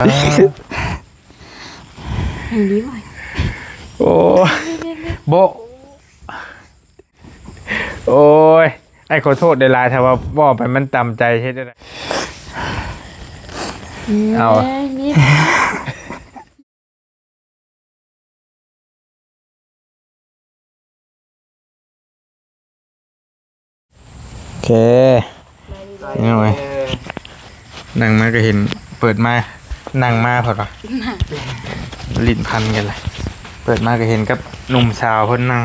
ເຫັນດີບໍ່? ໂອ້ຍ ບໍ່ ໂອ້ຍ ອ້າຍຂໍໂທດຫຼາຍໆ ຖ້າວ່າເວົ້າໄປມັນຕຳໃຈ ເຮັດຈັ່ງໃດ? ເອົາ ໂອເຄ ພີ່ນ້ອງເອີຍ ນັ່ງມາກໍເຫັນ ເປີດມານັ່ງມາເພິ່ນວ່າ ຫຼິ້ນພັນກັນລະ ເປີດມາກໍເຫັນກັບໜຸ່ມສາວເພິ່ນນັ່ງ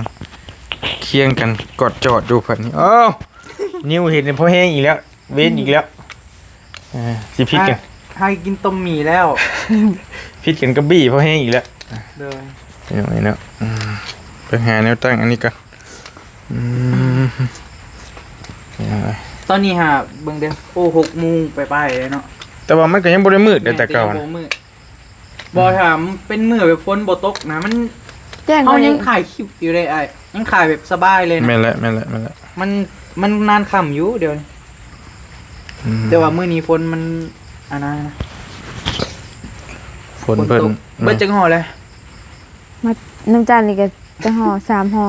ຄຽງກັນກອດຈອດຢູ່ເພິ່ນ ໂອ້ ນິ້ວເຫັນພໍແຮງອີກແລ້ວ ເວນອີກແລ້ວ ເອີ ຊິຜິດກັນ ໃຫ້ກິນຕົ້ມໝີ່ແລ້ວ ຜິດກັນກັບບີ່ພໍແຮງອີກແລ້ວ ໂດຍ ພີ່ນ້ອງເອີຍເນາະ ອືມ ໄປຫາແນວຕັ້ງອັນນີ້ກ່ອນ ອືມ ພີ່ນ້ອງເອີຍ ຕອນນີ້ຫາເບິ່ງເດີ້ ໂອ້ ຫົກໂມງປາຍໆແລ້ວເນາະ ແຕ່ວ່າມັນກໍຍັງບໍ່ໄດ້ມືດເດ້ ແມ່ນ ແຕ່ເກົ່າ ແຕ່ຍັງບໍ່ມືດ ບໍ່ ຖ້າມັນເປັນມື້ແບບຝົນບໍ່ຕົກນະ ມັນ ແຈ້ງ ເຮົາຍັງຖ່າຍຄລິບຢູ່ເດ້ອ້າຍ ຍັງຖ່າຍແບບສະບາຍເລີຍນະ ແມ່ນແຫຼະ ແມ່ນແຫຼະ ແມ່ນແຫຼະ ມັນ ມັນນານຄ່ຳຢູ່ດຽວນີ້ ອືມ ແຕ່ວ່າມື້ນີ້ຝົນມັນ ອັນນັ້ນນະ ຝົນເພິ່ນ ຝົນຕົກ ເນາະ ເບິດຈັກຫໍ່ແລ້ວ? ມາ ນ້ຳຈັນນີ້ກໍຈັກຫໍ່ ສາມຫໍ່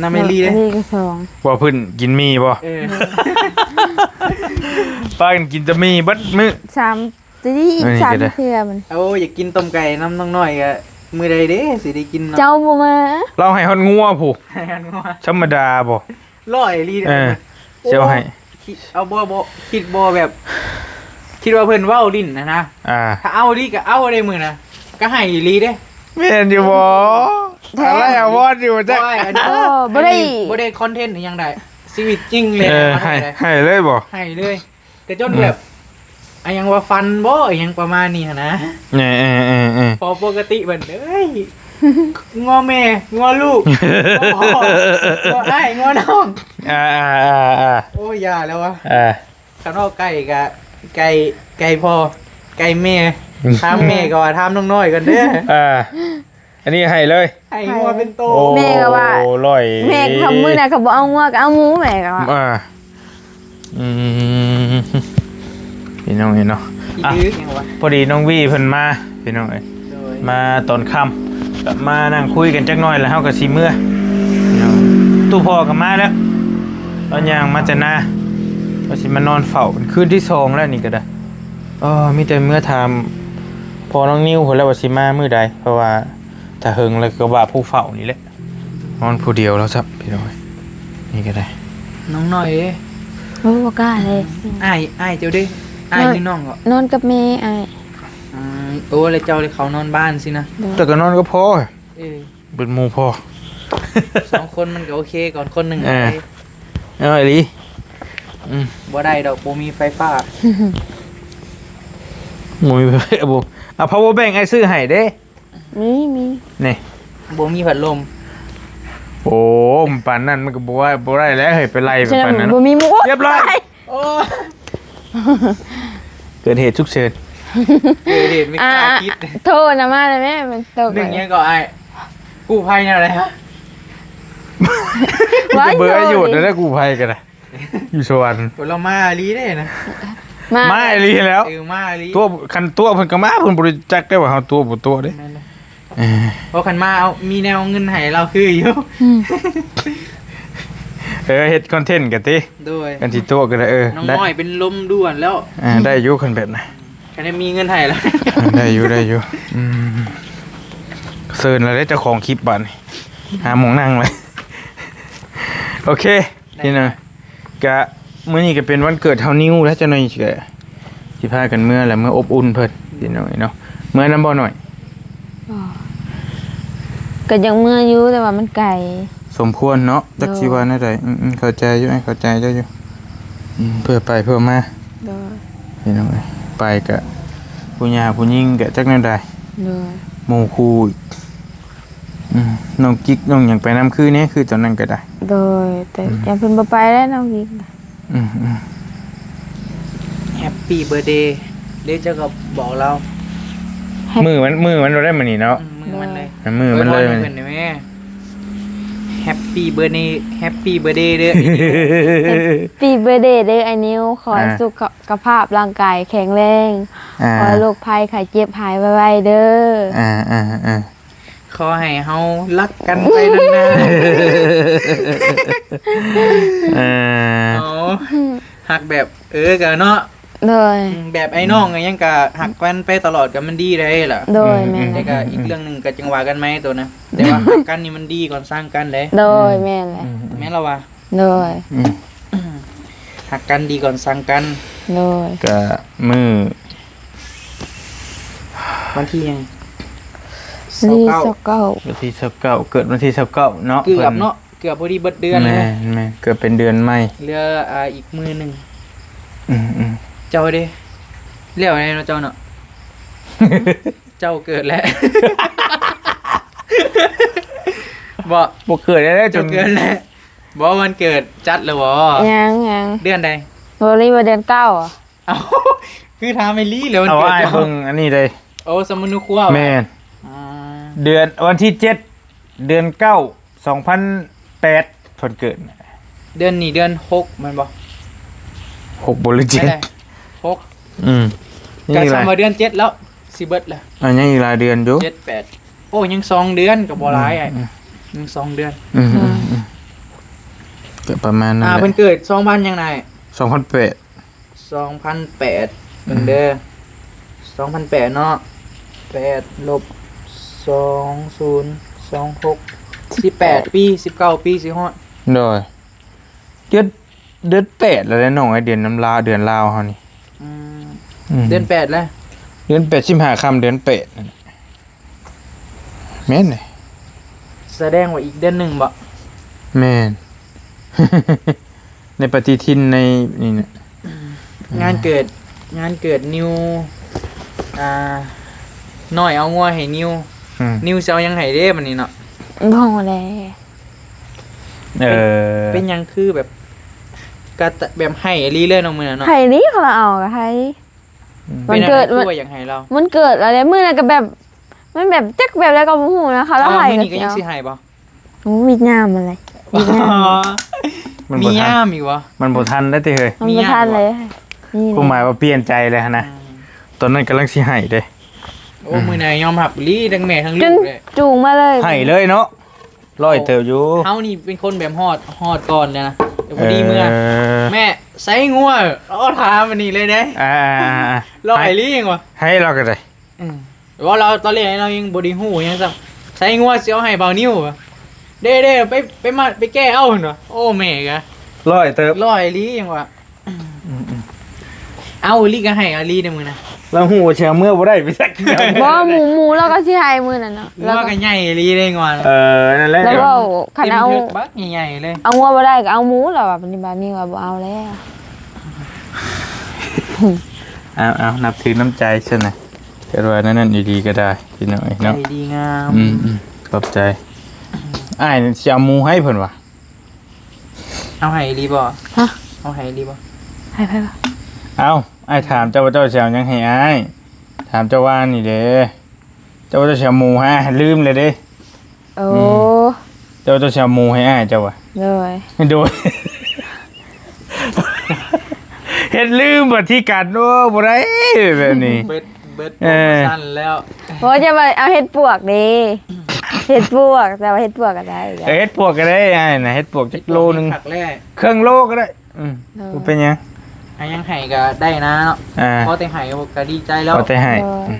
ນ້ຳເມລີເດ້ ນ້ຳເມລີກໍສອງ ວ່າເພິ່ນກິນໝີ່ບໍ່? ເອີ ພາກັນກິນແຕ່ໝີ່ເບິດມື້ ສາມ ຈະດີອີກ ອັນນີ້ກໍໄດ້ ສາມເທື່ອມັນ ໂອ້ ຢາກກິນຕົ້ມໄກ່ນຳນ້ອງນ້ອຍກໍມື້ໃດເດ້ ຊິໄດ້ກິນເນາະ ເຈົ້າບໍ່ມາ ລາວໃຫ້ຮອດງົວພຸ້ນ ໃຫ້ຮອດງົວ ທຳມະດາບໍ່? ຮ້ອຍອີ່ຫຼີເດ້ ເອີ ໂອ້ ຊິເອົາໃຫ້ ຄິດ ເອົາບໍ່ ບໍ່ ຄິດບໍ່ແບບ ຄິດວ່າເພິ່ນເວົ້າຫຼິ້ນຫັ້ນນະ ອ່າ ຖ້າເອົາອີ່ຫຼີກໍເອົາເດ້ມື້ນະ ກໍໃຫ້ອີ່ຫຼີເດ້ ແມ່ນຢູ່ບໍ່? ແທ້ ອາໄລອາວອນຢູ່ຈັກ ບໍ່ ອັນນີ້ ບໍ່ ບໍ່ໄດ້ ອັນນີ້ບໍ່ໄດ້ຄອນເທັນອີ່ຫຍັງໃດ ຊີວິດຈິງເລີຍ ເອີ ໃຫ້ ໃຫ້ເລີຍບໍ່? ໃຫ້ເລີຍ ກໍຈົນແບບ ອືມ ອາ ຫຍັງວ່າຝັນບໍ່ ອີ່ຫຍັງປະມານນີ້ຫັ້ນນະ ເອີໆໆໆ ພໍປົກກະຕິເພິ່ນ ເອີຍ ງົວແມ່ ງົວລູກ ງົວພໍ່ ງົວອ້າຍ ງົວນ້ອງ ອ່າໆໆ ໂອ້ຍ ຢ່າແລ້ວວະ ອ່າ ຄັນເວົ້າໄກ່ກະໄກ່ ໄກ່ພໍ່ ໄກ່ແມ່ ຖາມແມ່ກໍວ່າຖາມນ້ອງນ້ອຍກ່ອນເດີ້ ອ່າ ອັນນີ້ໃຫ້ເລີຍ ໃຫ້ງົວເປັນໂຕ ໂອ້ ແມ່ກໍວ່າ ແມ່ກໍ ມື້ນັ້ນກໍບໍ່ເອົາງົວ ກໍເອົາໝູ ແມ່ກໍວ່າ ອ່າ ອືມ ພີ່ນ້ອງເອີຍເນາະ ອ່ະ ພໍດີນ້ອງວີເພິ່ນມາ ພີ່ນ້ອງເອີຍ ໂດຍ ມາຕອນຄ່ຳ ກໍມານັ່ງຄຸຍກັນຈັກໜ້ອຍ ແລ້ວເຮົາກໍຊິເມືອ ຕູ້ພໍ່ກໍມາແລ້ວ ລາວຍ່າງມາແຕ່ນາ ວ່າຊິມານອນເຝົ້າ ເປັນຄືນທີສອງແລ້ວນີ້ກໍໄດ້ ເອີ ມີແຕ່ເມືອຖາມພໍ່ນ້ອງນິວພຸ້ນແຫຼະວ່າຊິມາມື້ໃດ ເພາະວ່າ ຖ້າເຫິງແລ້ວກໍວ່າຜູ້ເຝົ້ານີ້ແຫຼະ ນອນຜູ້ດຽວແລ້ວຊ້ຳ ພີ່ນ້ອງເອີຍ ນີ້ກໍໄດ້ ນ້ອງນ້ອຍເດ້ ໂອ້ ບໍ່ກ້າເລີຍ ອ້າຍ ອ້າຍເຈົ້າເດ້ ອ້າຍ ນອນ ຫຼືນ້ອງກໍ ນອນກັບແມ່ອ້າຍ ອືມ ໂອ້ ແລ້ວເຈົ້າເຂົານອນບ້ານຊີ້ນະ ໂດຍ ເຈົ້າກໍນອນກັບພໍ່ ເອີ ເປັນໝູ່ພໍ່ ສອງຄົນມັນກໍໂອເຄ ກ່ອນຄົນໜຶ່ງ ເອີ ເອີ ອີ່ຫຼີ ອືມ ບໍ່ໄດ້ດອກ ບໍ່ມີໄຟຟ້າ ບໍ່ມີໄຟ ບໍ່ ເອົາ power bank ອ້າຍຊື້ໃຫ້ເດ້ ມີ ມີ ນີ້ ບໍ່ມີພັດລົມ ໂອ້ ປານນັ້ນມັນກໍບໍ່ວ່າ ບໍ່ໄດ້ແລ້ວເຮີ້ຍ ໄປໄລ່ປານນັ້ນ ບໍ່ມີໝູ່ ຮຽບຮ້ອຍ ໂອ້ ເກີດເຫດສຸກເສີນ ເກີດເຫດມີກາຄິດ ອ່າ ໂທນະ ມາແລ້ວແມ່ ມັນຕົກ ໜຶ່ງຫຍັງກໍອ້າຍ ກູ້ໄພແນວໃດຮະ ວ່າ ເບີອາຍຸ ໂທນີ້ ແລ້ວກູ້ໄພກໍໄດ້ ຢູ່ສະຫວັນ ເພິ່ນລາວມາອີ່ຫຼີເດ້ນະ ມາ ມາອີ່ຫຼີແລ້ວ ເອີ ມາອີ່ຫຼີ ຕົວະ ຄັນຕົວະເພິ່ນກໍມາ ເພິ່ນບໍ່ໄດ້ຈັກໄດ້ວ່າເຮົາຕົວະບໍ່ຕົວະເດ້ ແມ່ນເດ້ ເອີ ເພາະຄັນມາເອົາ ມີແນວເອົາເງິນໃຫ້ລາວຄືຢູ່ ອືມ ເອີ ເຮັດຄອນເທັນກັນຕິ ໂດຍ ກັນຊິຕົວະກໍໄດ້ ເອີ ນ້ອງນ້ອຍເປັນລົມດ່ວນແລ້ວ ອ່າ ໄດ້ຢູ່ຄັນແບບນັ້ນ ຄັນໄດ້ມີເງິນໃຫ້ລະ ໄດ້ຢູ່ ໄດ້ຢູ່ ອືມ ເຊີນລະເດ້ເຈົ້າຂອງຄລິບບາດນີ້ ຫາໝ່ອງນັ່ງລະ ໂອເຄ ພີ່ນ້ອງ ກະມື້ນີ້ກະເປັນວັນເກີດເຮົານິວແລ້ວ ຈັກໜ້ອຍກະຊິພາກັນເມືອແຫຼະ ເມືອອົບອຸ່ນເພິ່ນ ພີ່ນ້ອງເອີຍເນາະ ເມືອນຳບໍ່ນ້ອຍ? ກໍຢາກເມືອຢູ່ ແຕ່ວ່າມັນໄກ ສົມຄວນເນາະ ໂດຍ ຈັກຊິວ່າແນວໃດ ອືມໆ ເຂົ້າໃຈຢູ່ ອ້າຍເຂົ້າໃຈເຈົ້າຢູ່ ອືມ ເພື່ອໄປເພື່ອມາ ໂດຍ ພີ່ນ້ອງເອີຍ ໄປກະຜູ້ຫຍ່າຜູ້ຍິງກະຈັກແນວໃດ ໂດຍ ໝູ່ຄູ່ອີກ ອືມ ນ້ອງກິກນ້ອງຫຍັງໄປນຳຄືແດ່ ຄືຕອນນັ້ນກໍໄດ້ ໂດຍ ແຕ່ ອືມ ຢ້ານເພິ່ນບໍ່ໄປແລ້ວນ້ອງກິກ ອືມໆ Happy birthday ເດ້ ເຈົ້າກໍບອກລາວ Happy ມື້ມັນ ມື້ມັນບໍ່ໄດ້ມື້ນີ້ເນາະ ອືມ ມື້ມັນເລີຍ ມື້ມັນເລີຍ ອວຍພອນໃຫ້ເພິ່ນໄດ້ແມ່ Happy Happy birthday Happy birthday ເດີ Happy birthday ເດີອ້າຍນິວ ຂໍໃຫ້ ອ່າ ສຸຂະພາບຮ່າງກາຍແຂງແຮງ ອ່າ ຂໍໃຫ້ໂລກໄພໄຂ້ເຈັບຫາຍໄວໆເດີ ອ່າໆໆ ຂໍໃຫ້ເຮົາຮັກກັນໄປນານໆ ເອີ ເອົາ ຮັກແບບ ເອີ ກະເນາະ ໂດຍ ອືມ ແບບອ້າຍນ້ອງຫຍັງກະຮັກກັນໄປຕະຫຼອດກະມັນດີໄດ໋ລະ ໂດຍ ອືມ ແມ່ນ ແຕ່ກະອີກເລື່ອງໜຶ່ງກະຈັ່ງວ່າກັນໃໝ່ໂຕນະ ແຕ່ວ່າຮັກກັນນີ້ມັນດີກ່ອນຊັງກັນເດ້ ໂດຍ ອືມ ແມ່ນແຫຼະ ອືມ ແມ່ນລະວ່າ ໂດຍ ອືມ ຮັກກັນດີກ່ອນຊັງກັນ ໂດຍ ກະມື້ ວັນທີຫຍັງ ວັນທີຊາວເກົ້າ ຊາວເກົ້າ ວັນທີຊາວເກົ້າ ເກີດວັນທີຊາວເກົ້າເນາະ ເກືອບເນາະ ເກືອບພໍດີເບິດເດືອນເລີຍ ແມ່ນໆ ເກືອບເປັນເດືອນໃໝ່ ເຫຼືອ ອ່າ ອີກມື້ໜຶ່ງ ອືມໆ ເຈົ້າເດ້ ແລ້ວແນ່ເນາະເຈົ້າເນາະ ເຈົ້າເກີດແລ້ວ ບໍ່ ບໍ່ເກີດແລ້ວ ເຈົ້າເກີດແລ້ວ ບໍ່ ວັນເກີດຈັດແລ້ວບໍ່ ຍັງໆ ເດືອນໃດ ບໍ່ ນີ້ວ່າເດືອນເກົ້າ ເອົ້າ ຄືຖາມອີ່ຫຼີແລ້ວ ວັນເກີດເຈົ້າ ເອົາອ້າຍເບິ່ງອັນນີ້ເດ້ ໂອ້ ສະມະນຸຄົວ ແມ່ນ ອ່າ ເດືອນ ວັນທີເຈັດ ເດືອນເກົ້າ ສອງພັນແປດ ເພິ່ນເກີດ ເດືອນນີ້ເດືອນຫົກແມ່ນບໍ່ ຫົກບໍ່ ຫຼື ເຈັດ ຫົກ ອືມ ກະຊ່ຳວ່າເດືອນເຈັດແລ້ວ ຊິເບິດແລ້ວ ອ່າ ຍັງອີກຫຼາຍເດືອນຢູ່ ເຈັດ ແປດ ໂອ້ ຍັງສອງເດືອນກະບໍ່ຫຼາຍ ອືມ ອ້າຍ ອືມ ຍັງສອງເດືອນ ອືມ ອືມ ອືມ ກະປະມານນັ້ນ ອ່າ ແຫຼະ ເພິ່ນເກີດສອງພັນຫຍັງນາຍ ສອງພັນແປດ ສອງພັນແປດ ເບິ່ງເດີ ອືມ ສອງພັນແປດເນາະ ແປດລົບສອງສູນສອງຫົກ ສິບແປດປີ ສິບເກົ້າປີຊິຮອດ ໂດຍ ເດືອນ ເດືອນແປດແລ້ວເດ້ນ້ອງ ເດືອນນຳລາວ ເດືອນລາວເຮົານີ້ ອືມ ອືມ ເດືອນແປດແລ້ວ ເດືອນແປດ ສິບຫ້າຄ່ຳເດືອນແປດນັ້ນແຫຼະ ແມ່ນເດ້ ສະແດງວ່າອີກເດືອນໜຶ່ງບໍ ແມ່ນ ໃນປະຕິທິນໃນນີ້ນະ ອືມ ງານເກີດ ງານເກີດນິວ ອ່າ ນ້ອຍເອົາງົວໃຫ້ນິວ ອືມ ນິວຊິເອົາຫຍັງໃຫ້ເດ້ບັດນີ້ເນາະ ບໍ່ແລະ ເອີ ເປັນຫຍັງຄືແບບ ກະແບບໃຫ້ອີ່ຫຼີເລີຍເນາະມື້ນັ້ນເນາະ ໃຫ້ດີ ເຂົາລະເອົາກະໃຫ້ ອືມ ວັນເກີດ ເປັນຫຍັງຄືວ່າຢາກໃຫ້ລາວ ວັນເກີດລາວເດ້ ມື້ນັ້ນກະແບບ ມັນແບບຈັກແບບໃດກະບໍ່ຮູ້ນະ ເຂົາລະໃຫ້ ມື້ນີ້ກະຍັງຊິໃຫ້ບໍ່ ໂອ້ ຫວຽດນາມຫັ້ນແຫຼະ ຫວຽດນາມ ມັນບໍ່ທັນ ມີຍາມອີກບໍ່ ມັນບໍ່ທັນແລ້ວຕິເຮີຍ ມັນບໍ່ທັນເລີຍ ມີຍາມອີກບໍ່ ຄວາມໝາຍວ່າປ່ຽນໃຈແລ້ວຫັ້ນນະ ອືມ ຕອນນັ້ນກຳລັງຊິໃຫ້ເດ້ ໂອ້ ອືມ ມື້ນັ້ນຍອມຮັບອີ່ຫຼີທັງແມ່ທັງລູກເດ້ ຈູງມາເລີຍ ໃຫ້ເລີຍເນາະ ຮ້ອຍເຕີບຢູ່ ເຮົານີ້ເປັນຄົນແບບຮອດ ຮອດກ່ອນເລີຍນະ ແຕ່ພໍດີເມືອ ເອີ ແມ່ໃສງົວ ເອົາຖາມອັນນີ້ເລີຍເດ້ ອ່າໆໆໆ ຮ້ອຍອີ່ຫຼີຫຍັງວະ ໃຫ້ລາວກະໄດ້ ອືມ ວ່າລາວຕອນແລກລາວຍັງບໍ່ໄດ້ຮູ້ຫຍັງຊ້ຳ ໃສງົວຊິເອົາໃຫ້ບ່າວນິວ ເດ້ໆ ໄປ ໄປມາ ໄປແກ້ເອົາ ເພິ່ນວ່າ ໂອ້ ແມ່ກະ ຮ້ອຍເຕີບ ຮ້ອຍອີ່ຫຼີຫຍັງວະ ອືມໆ ເອົາອີ່ຫຼີກະໃຫ້ອີ່ຫຼີໃນມື້ນັ້ນ ລາວຮູ້ວ່າຊິເອົາເມືອບໍ່ໄດ້ໄປຈັກ ບໍ່ ໝູ່ ໝູ່ລາວກະຊິໃຫ້ມື້ນັ້ນເນາະ ງົວກະໃຫຍ່ອີ່ຫຼີເດ້ງົວ ເອີ ນັ້ນແຫຼະ ລາວເວົ້າຄັນເອົາ ບັກໃຫຍ່ໆເລີຍ ເອົາງົວບໍ່ໄດ້ກະເອົາໝູ ລາວວ່າ ບັດນີ້ ບັດນີ້ວ່າບໍ່ເອົາແລ້ວ ເອົາ ເອົາ ນັບຖືນ້ຳໃຈຊັ້ນນະ ເກີດວ່ານັ້ນ ນັ້ນອີ່ຫຼີກະໄດ້ ພີ່ນ້ອງເອີຍເນາະ ໃຈດີງາມ ອືມໆ ຂອບໃຈ ອ້າຍຊິເອົາໝູໃຫ້ເພິ່ນວ່າ ເອົາໃຫ້ອີ່ຫຼີບໍ່ ຮະ ເອົາໃຫ້ອີ່ຫຼີບໍ່ ໃຫ້ໃຜວະ ເອົ້າ ອ້າຍຖາມເຈົ້າວ່າເຈົ້າຊິເອົາຫຍັງໃຫ້ອ້າຍ ຖາມເຈົ້າວ່ານີ້ເດ້ ເຈົ້າວ່າເຈົ້າຊິເອົາໝູໃຫ້ ລືມແລ້ວເດ້ ໂອ້ ອືມ ເຈົ້າວ່າເຈົ້າຊິເອົາໝູໃຫ້ອ້າຍເຈົ້າວ່າ ໂດຍ ໂດຍ ເຮັດລືມບັດທີກັນ ໂອ້ ບໍ່ໄດ້ແບບນີ້ ເບິດ ເບິດ ເອີ ໂປຣໂມຊັນແລ້ວ ໂອ້ ຈະວ່າເອົາເຫັດປວກເດ້ ເຫັດປວກ ແຕ່ວ່າເຫັດປວກກະໄດ້ ເອີ ເຫັດປວກກະໄດ້ອ້າຍນະ ເຫັດປວກຈັກໂລໜຶ່ງ ເຫັດປວກນີ້ຄັກແລ້ວ ເຄິ່ງໂລກະໄດ້ ອືມ ໂດຍ ບໍ່ເປັນຫຍັງ ໃຜຍັງໃຫ້ກະໄດ້ນະເນາະ ອ່າ ພໍແຕ່ໃຫ້ກະດີໃຈແລ້ວ ພໍແຕ່ໃຫ້ ໂດຍ ອືມ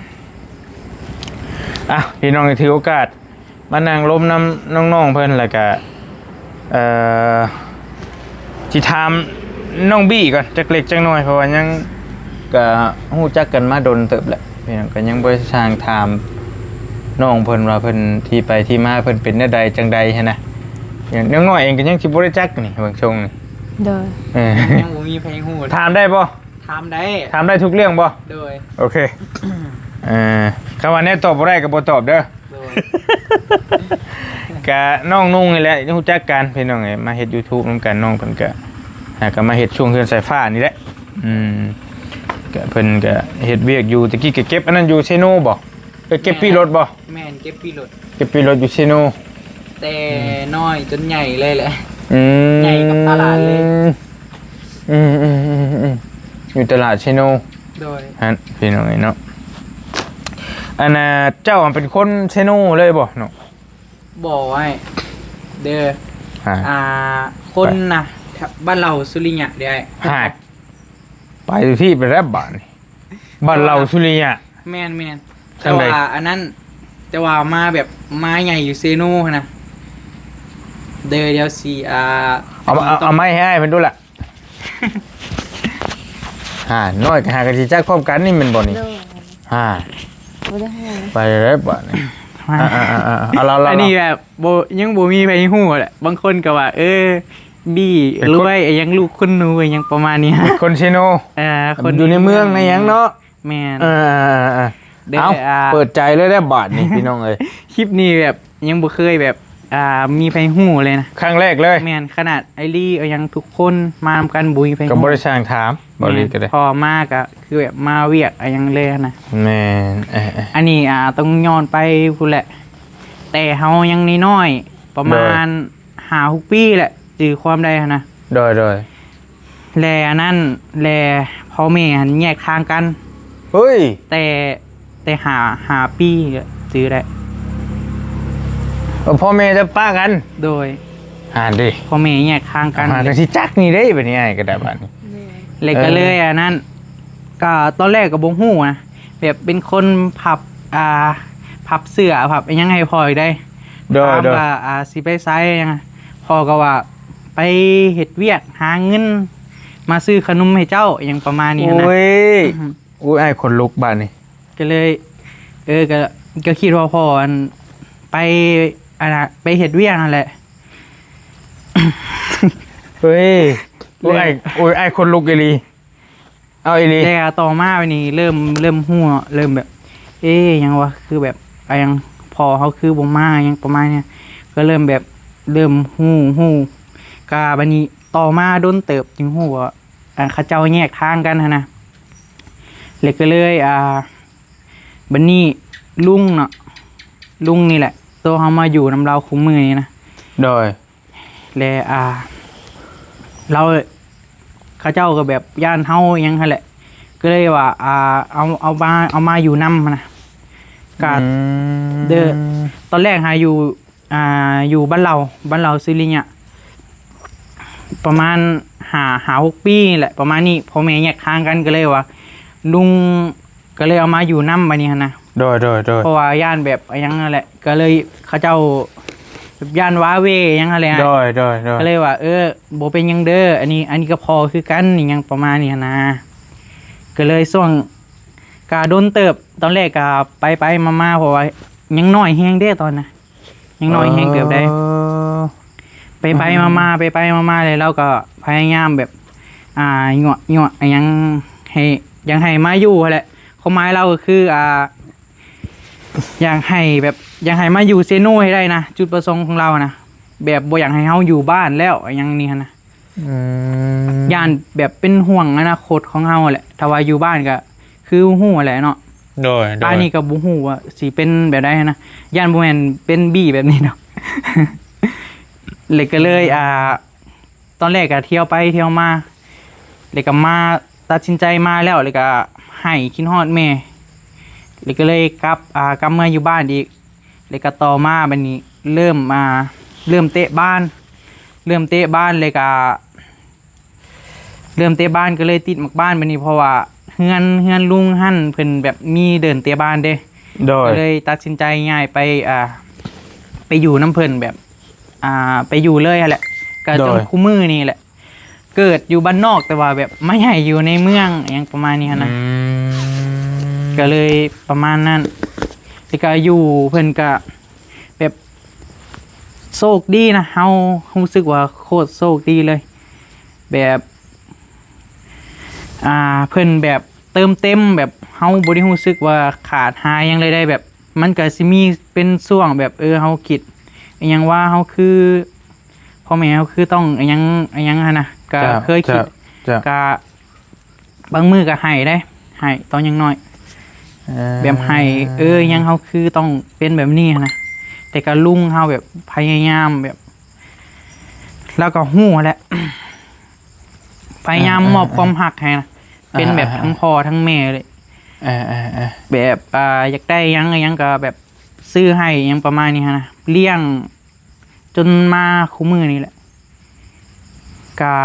ອ່ະ ພີ່ນ້ອງຖືໂອກາດ ມານັ່ງລົມນຳນ້ອງໆເພິ່ນ ແລ້ວກະ ເອີ ຊິຖາມນ້ອງບີກ່ອນຈັກເລັກຈັກໜ້ອຍ ເພາະວ່າຍັງ ກະຮູ້ຈັກກັນມາດົນເຕີບແຫຼະ ພີ່ນ້ອງ ກະຍັງບໍ່ໄດ້ຊ່າງຖາມນ້ອງເພິ່ນວ່າເພິ່ນ ທີ່ໄປທີ່ມາເພິ່ນເປັນແນວໃດຈັ່ງໃດຫັ້ນນະ ນ້ອງນ້ອຍເອງກະຍັງຊິບໍ່ໄດ້ຈັກນີ້ ເບິ່ງຊົງນີ້ ໂດຍ ເອີ ຍັງບໍ່ມີໃຜຮູ້ ຖາມໄດ້ບໍ່? ຖາມໄດ້ ຖາມໄດ້ທຸກເລື່ອງບໍ່? ໂດຍ ໂອເຄ ເອີ ຄຳວ່າແນວຕອບບໍ່ໄດ້ກະບໍ່ຕອບເດີ ໂດຍ ກະນ້ອງນຸ່ງນີ້ແຫຼະ ຮູ້ຈັກກັນພີ່ນ້ອງເອີຍ ມາເຮັດຢູທູບນຳກັນ ນ້ອງເພິ່ນກະ ຫາກະມາເຮັດຊ່ວງເຮືອນສາຍຟ້ານີ້ແຫຼະ ອືມ ກະເພິ່ນກະເຮັດວຽກຢູ່ ຕະກີ້ກະເກັບອັນນັ້ນຢູ່ເຊໂນບໍ່? ເອີ ເກັບປີ້ລົດບໍ່? ແມ່ນ ເກັບປີ້ລົດ ເກັບປີ້ລົດຢູ່ເຊໂນ ແຕ່ນ້ອຍຈົນໃຫຍ່ເລີຍແຫຼະ. ອືມ ໃຫຍ່ກັບຕະຫຼາດເລີຍ. ອືມໆໆໆ ຢູ່ຕະຫຼາດເຊໂນ. ໂດຍ. ຫັ້ນ ພີ່ນ້ອງເອີຍເນາະ. ອັນນ່າ ເຈົ້າເປັນຄົນເຊໂນເລີຍບໍ່ເນາະ? ບໍ່ອ້າຍເດີ. ອ່າ ອ່າ ຄົນນະ ບ້ານເລົ່າສຸລິຍະເດ້ອ້າຍ. ຫາກ ໄປທີ່ໄປແລ້ວບາດນີ້ ບ້ານເລົ່າສຸລິຍະ. ແມ່ນໆ. ແຕ່ວ່າອັນນັ້ນ ແຕ່ວ່າມາແບບ ມາໃຫຍ່ຢູ່ເຊໂນຫັ້ນນະ. ເດີ ດຽວຊິ ອ່າ ເອົາ ເອົາ ເອົາໄມ້ໃຫ້ອ້າຍເພິ່ນດູລະ. ຫາ ນ້ອຍກໍຫາກັນຊິຈັກພ້ອມກັນນີ້ແມ່ນບໍ່ນີ້? ໂດຍ. ຫາ ບໍ່ໄດ້ຫາ ໄປແລ້ວບາດນີ້. ອ່າໆໆໆ ເອົາລາວໆ ອັນນີ້ແບບບໍ່ ຍັງບໍ່ມີໃຜຮູ້ແຫຼະ. ບາງຄົນກໍວ່າ ເອີ ບີ ເປັນຄົນ ຫຼືວ່າອີ່ຫຍັງ ລູກຄຸນໜູ ອີ່ຫຍັງປະມານນີ້. ເປັນຄົນເຊໂນ. ເອີ ຄົນຢູ່ໃນເມືອງໃນຫຍັງເນາະ. ແມ່ນ. ເອີ ເອີ ເອີ ເອີ ເດີ ເອົາ ອ່າ ເປີດໃຈເລີຍແຫຼະບາດນີ້ ພີ່ນ້ອງເອີຍ. ຄລິບນີ້ແບບຍັງບໍ່ເຄີຍແບບ ອ່າ ມີໃຜຮູ້ເລີຍນະ ຄັ້ງແລກເລີຍ. ແມ່ນ. ຂະໜາດອ້າຍລີ ອີ່ຫຍັງ ທຸກຄົນມານຳກັນ ບໍ່ມີໃຜຮູ້ ກໍບໍ່ໄດ້ຊ່າງຖາມ. ບໍ່ ແມ່ນ ລີກໍໄດ້ ພໍມາກໍຄືແບບມາວຽກອີ່ຫຍັງເລີຍນະ. ແມ່ນ. ເອີໆ ອັນນີ້ ອ່າ ຕ້ອງຍ້ອນໄປພຸ້ນແຫຼະ ແຕ່ເຮົາຍັງນ້ອຍໆ ປະມານ ໂດຍ ຫ້າຫົກປີແຫຼະ ຈື່ຄວາມໄດ້ຫັ້ນນະ. ໂດຍໆ. ແລະ ອັນນັ້ນ ແລະ ພໍ່ແມ່ຫັ້ນແຍກທາງກັນ. ເຮີ້ຍ ແຕ່ ແຕ່ຫ້າ ຫ້າປີຈື່ໄດ້. ເອີ ພໍ່ແມ່ຈະປະກັນ. ໂດຍ. ຫັ້ນເດ້ ພໍ່ແມ່ແຍກທາງກັນ. ຫາກໍຊິຈັກນີ້ເດ້ ບາດນີ້ອ້າຍກໍໄດ້ບາດນີ້. ແລ້ວກໍເລີຍ ເອີ ອັນນັ້ນ ກໍຕອນແລກກໍບໍ່ຮູ້ນະ ແບບເປັນຄົນພັບ ອ່າ ພັບເສື້ອ ພັບອີ່ຫຍັງໃຫ້ພໍ່ຢູ່ໄດ໋. ໂດຍ ຖາມວ່າ ອ່າ ຊິໄປໃສຫຍັງ ພໍ່ກໍວ່າໄປເຮັດວຽກຫາເງິນມາຊື້ຂະໜົມໃຫ້ເຈົ້າ ອີ່ຫຍັງປະມານນີ້ນະ. ໂອ້ຍ ອືຮຶ ໂອ້ຍ ອ້າຍຂົນລຸກບາດນີ້. ກໍເລີຍ ເອີ ກໍ ກໍຄິດວ່າພໍ່ອັນ ໄປ ອັນນ່າ ໄປເຮັດວຽກຫັ້ນແຫຼະ. ເຮີ້ຍ ໂອ້ຍ ແລ້ວ ອ້າຍ ໂອ້ຍ ອ້າຍຂົນລຸກອີ່ຫຼີ. ເອົາອີ່ຫຼີ. ແລ້ວຕໍ່ມາບາດນີ້ເລີ່ມ ເລີ່ມຮູ້ ເລີ່ມແບບ ເອ ຫຍັງວະ ຄືແບບ ອາ ຫຍັງ ພໍ່ເຮົາຄືບໍ່ມາ ຫຍັງປະມານນີ້ ກໍເລີ່ມແບບ ເລີ່ມຮູ້ ຮູ້ ກະບາດນີ້ຕໍ່ມາດົນເຕີບຈຶ່ງຮູ້ວ່າ ອ່າ ເຂົາເຈົ້າແຍກທາງກັນຫັ້ນນະ. ແລ້ວກໍເລີຍ ອ່າ ບາດນີ້ລຸງເນາະ ລຸງນີ້ແຫຼະ ໂຕເຮົາມາຢູ່ນຳລາວຄູ່ມື້ນີ້ນະ. ໂດຍ. ແລະ ອ່າ ລາວ ເຂົາເຈົ້າກໍແບບຢ້ານເຮົາຫຍັງຫັ້ນແຫຼະ ກໍເລີຍວ່າ ອ່າ ເອົາ ເອົາມາ ເອົາມາຢູ່ນຳຫັ້ນນະ. ກະ ອືມ ເດີ ຕອນແລກຫາຢູ່ ອ່າ ຢູ່ບ້ານເລົ່າ ບ້ານເລົ່າສຸລິຍະ ປະມານຫ້າ ຫ້າຫົກປີນີ້ແຫຼະ ປະມານນີ້ ພໍ່ແມ່ແຍກທາງກັນ ກໍເລີຍວ່າລຸງ ກໍເລີຍເອົາມາຢູ່ນຳບາດນີ້ຫັ້ນນະ. ໂດຍໆໆ. ເພາະວ່າຢ້ານແບບອີ່ຫຍັງນັ້ນແຫຼະ ກໍເລີຍເຂົາເຈົ້າຢ້ານວາເວຫຍັງຫັ້ນແຫຼະ. ໂດຍໆໆ. ກໍເລີຍວ່າ ເອີ ບໍ່ເປັນຫຍັງເດີ ອັນນີ້ ອັນນີ້ກໍພໍ່ຄືກັນ ອີ່ຫຍັງປະມານນີ້ຫັ້ນນະ. ກໍເລີຍຊ່ວງກະດົນເຕີບ ຕອນແລກກະໄປໆມາໆ ເພາະວ່າຍັງນ້ອຍແຮງເດ້ຕອນນະ ຍັງນ້ອຍແຮງເຕີບໃດ໋. ເອີ ໄປໆມາໆ ໄປໆມາໆ ແລ້ວລາວກໍພະຍາຍາມແບບ ອ່າ ຍົວະ ຍົວະອີ່ຫຍັງ ໃຫ້ ຢາກໃຫ້ມາຢູ່ຫັ້ນແຫຼະ. ຄວາມໝາຍລາວກໍຄື ອ່າ ຢາກໃຫ້ແບບ ຢາກໃຫ້ມາຢູ່ເຊໂນໃຫ້ໄດ້ນະ ຈຸດປະສົງຂອງລາວນະ ແບບບໍ່ຢາກໃຫ້ເຮົາຢູ່ບ້ານແລ້ວ ອີ່ຫຍັງນີ້ຫັ້ນນະ. ອືມ ຢ້ານແບບເປັນຫ່ວງອະນາຄົດຂອງເຮົາແຫຼະ ຖ້າວ່າຢູ່ບ້ານກໍຄືຮູ້ແຫຼະເນາະ. ໂດຍໆ. ອັນນີ້ກໍບໍ່ຮູ້ວ່າຊິເປັນແບບໃດນະ ຢ້ານບໍ່ແມ່ນເປັນບີແບບນີ້ເນາະ. ແລ້ວກໍເລີຍ ອ່າ ຕອນແລກກໍທ່ຽວໄປທ່ຽວມາ ແລ້ວກໍມາ ຕັດສິນໃຈມາແລ້ວ ແລ້ວກໍໄຫ້ ຄິດຮອດແມ່ ແລ້ວກໍເລີຍກັບ ອ່າ ກັບເມືອຢູ່ບ້ານອີກ. ແລ້ວກໍຕໍ່ມາບາດນີ້ເລີ່ມ ອ່າ ເລີ່ມເຕະບານ ເລີ່ມເຕະບານ ແລ້ວກໍເລີ່ມເຕະບານ ກໍເລີຍຕິດໝາກບານບາດນີ້ ເພາະວ່າເຮືອນ ເຮືອນລຸງຫັ້ນເພິ່ນແບບມີເດີ່ນເຕະບານເດ້. ໂດຍ. ກໍເລີຍຕັດສິນໃຈຍ້າຍໄປ ອ່າ ໄປຢູ່ນຳເພິ່ນແບບ ອ່າ ໄປຢູ່ເລີຍຫັ້ນແຫຼະ ກໍຈົນ ໂດຍ ຄູ່ມື້ນີ້ແຫຼະ. ເກີດຢູ່ບ້ານນອກ ແຕ່ວ່າແບບມາໃຫຍ່ຢູ່ໃນເມືອງ ອີ່ຫຍັງປະມານນີ້ຫັ້ນນະ. ອືມ ກໍເລີຍປະມານນັ້ນ. ແລ້ວກໍຢູ່ເພິ່ນກໍແບບໂຊກດີນະ ເຮົາຮູ້ສຶກວ່າໂຄດໂຊກດີເລີຍ ແບບ ອ່າ ເພິ່ນແບບເຕີມເຕັມ ແບບເຮົາບໍ່ໄດ້ຮູ້ສຶກວ່າຂາດຫາຍຫຍັງເລີຍໄດ໋ ແບບ ມັນກະຊິມີເປັນຊ່ວງແບບ ເອີ ເຮົາຄິດອີ່ຫຍັງວ່າເຮົາຄື ພໍ່ແມ່ເຮົາຄືຕ້ອງອີ່ຫຍັງ ອີ່ຫຍັງຫັ້ນນະ ກະເຄີຍຄິດ. ເຈົ້າ ເຈົ້າ ກະບາງມື້ກະໄຫ້ເດ້ ໄຫ້ຕອນຍັງນ້ອຍ ເອີ ແບບໄຫ້ ເອີ ຫຍັງເຮົາຄືຕ້ອງເປັນແບບນີ້ຫັ້ນນະ. ແຕ່ກໍລຸງເຮົາແບບພະຍາຍາມແບບ ລາວກໍຮູ້ຫັ້ນແຫຼະ ພະຍາຍາມ ອ່າໆໆ ມອບຄວາມຮັກໃຫ້ນະ ເປັນແບບ ອ່າໆໆ ທັງພໍ່ທັງແມ່ເລີຍ ເອີໆໆ ແບບ ອ່າ ຢາກໄດ້ຫຍັງຫຍັງກໍແບບຊື້ໃຫ້ຫຍັງປະມານນີ້ຫັ້ນນະ ລ້ຽງຈົນມາຄູ່ມື້ນີ້ແຫຼະ ກະ